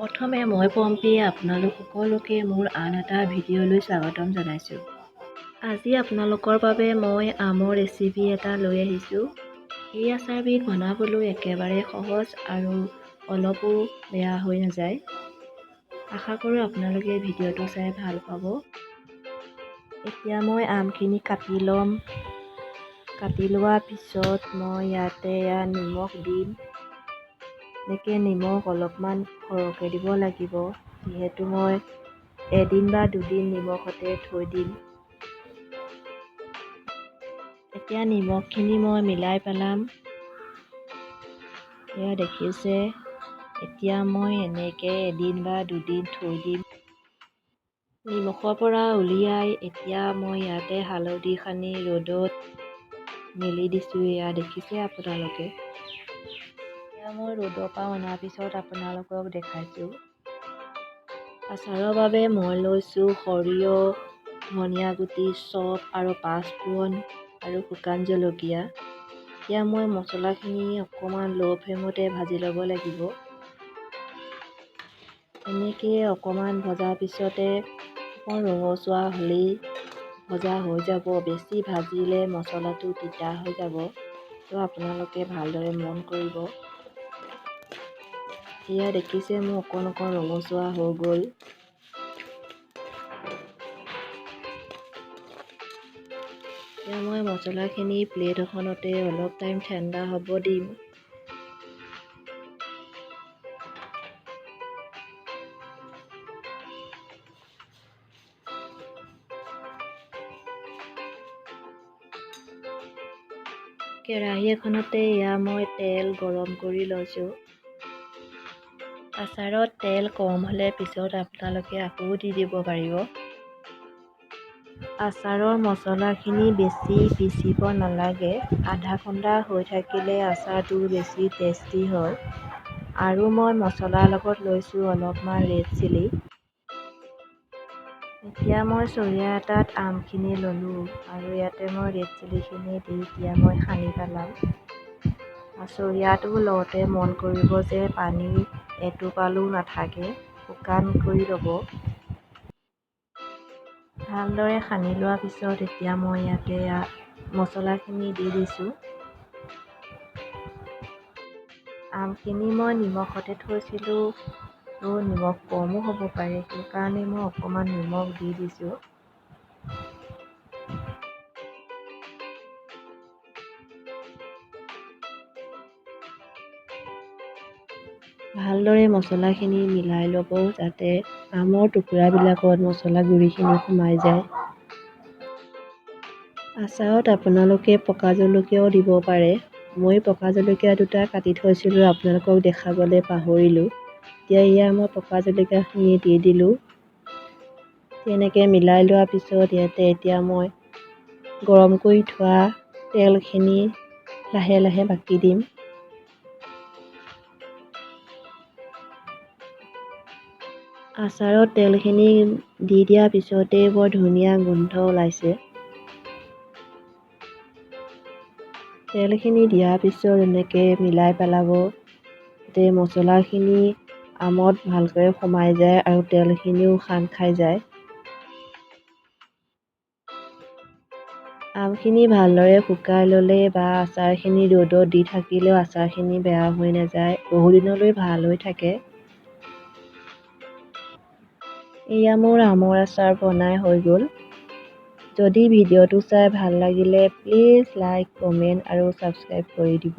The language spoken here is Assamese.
প্ৰথমে মই পম্পী আপোনালোক সকলোকে মোৰ আন এটা ভিডিঅ'লৈ স্বাগতম জনাইছোঁ। আজি আপোনালোকৰ বাবে মই আমৰ ৰেচিপি এটা লৈ আহিছোঁ। এই আচাৰবিধ বনাবলৈ একেবাৰে সহজ আৰু অলপো বেয়া হৈ নাযায়। আশা কৰোঁ আপোনালোকে ভিডিঅ'টো চাই ভাল পাব। এতিয়া মই আমখিনি কাটি ল'ম। কাটি লোৱাৰ পিছত মই ইয়াতে নিমখ দিম। এনেকৈ নিমখ অলপমান সৰহকৈ দিব লাগিব, যিহেতু মই এদিন বা দুদিন নিমখতে থৈ দিম। এতিয়া নিমখখিনি মই মিলাই পেলাম। এয়া দেখিছে, এতিয়া মই এনেকৈ এদিন বা দুদিন থৈ দিম। নিমখৰ পৰা উলিয়াই এতিয়া মই ইয়াতে হালধি সানি ৰ'দত মেলি দিছোঁ। এয়া দেখিছে আপোনালোকে। এতিয়া মই ৰ'দৰ পৰা অনাৰ পিছত আপোনালোকক দেখাইছোঁ। আচাৰৰ বাবে মই লৈছোঁ সৰিয়হ, ধনিয়া গুটি, চপ আৰু পাঁচফোৰণ আৰু শুকান জলকীয়া। এতিয়া মই মছলাখিনি অকণমান ল' ফ্লেমতে ভাজি ল'ব লাগিব। এনেকৈয়ে অকণমান ভজাৰ পিছতে অকণ ৰঙচুৱা হ'লেই ভজা হৈ যাব। বেছি ভাজিলে মছলাটো তিতা হৈ যাব, তো আপোনালোকে ভালদৰে মন কৰিব। এয়া দেখিছে, মোৰ অকণ অকণ ৰঙচুৱা হৈ গ'ল। এতিয়া মই মছলাখিনি প্লেট এখনতে অলপ টাইম ঠাণ্ডা হ'ব দিম। কেৰাহী এখনতে এয়া মই তেল গৰম কৰি লৈছোঁ। আচাৰত তেল কম হ'লে পিছত আপোনালোকে আকৌ দি দিব পাৰিব। আচাৰৰ মছলাখিনি বেছি পিচিব নালাগে, আধা খুন্দা হৈ থাকিলে আচাৰটো বেছি টেষ্টি হয়। আৰু মই মছলাৰ লগত লৈছোঁ অলপমান ৰেড চিলি। এতিয়া মই চৰিয়া এটাত আমখিনি ল'লোঁ আৰু ইয়াতে মই ৰেড চিলিখিনি দি এতিয়া মই সানি পেলাম। চৰিয়াটো লওঁতে মন কৰিব যে পানী এটোপালো নাথাকে, শুকান কৰি ল'ব। ভালদৰে সানি লোৱাৰ পিছত এতিয়া মই ইয়াতে মছলাখিনি দি দিছোঁ। আমখিনি মই নিমখতে থৈছিলোঁ, তো নিমখ কমো হ'ব পাৰে, সেইকাৰণে মই অকণমান নিমখ দি দিছোঁ। ভালদৰে মছলাখিনি মিলাই ল'ব, যাতে আমৰ টুকুৰাবিলাকত মছলা গুড়িখিনি সোমাই যায়। আচাৰত আপোনালোকে পকা জলকীয়াও দিব পাৰে। মই পকা জলকীয়া দুটা কাটি থৈছিলোঁ, আপোনালোকক দেখাবলৈ পাহৰিলোঁ। এতিয়া এয়া মই পকা জলকীয়াখিনি দি দিলোঁ। তেনেকৈ মিলাই লোৱাৰ পিছত ইয়াতে এতিয়া মই গৰম কৰি থোৱা তেলখিনি লাহে লাহে বাকি দিম। আচাৰত তেলখিনি দি দিয়াৰ পিছতেই বৰ ধুনীয়া গোন্ধ ওলাইছে। তেলখিনি দিয়াৰ পিছত এনেকৈ মিলাই পেলাব, যাতে মছলাখিনি আমত ভালকৈ সোমাই যায় আৰু তেলখিনিও সান খাই যায়। আমখিনি ভালদৰে শুকাই ল'লে বা আচাৰখিনি ৰ'দত দি থাকিলেও আচাৰখিনি বেয়া হৈ নাযায়, বহুদিনলৈ ভাল হৈ থাকে। এয়া মোৰ আমৰ আচাৰ বনাই হৈ গ'ল। যদি ভিডিঅ'টো চাই ভাল লাগিলে প্লিজ লাইক, কমেণ্ট আৰু ছাবস্ক্ৰাইব কৰি দিব।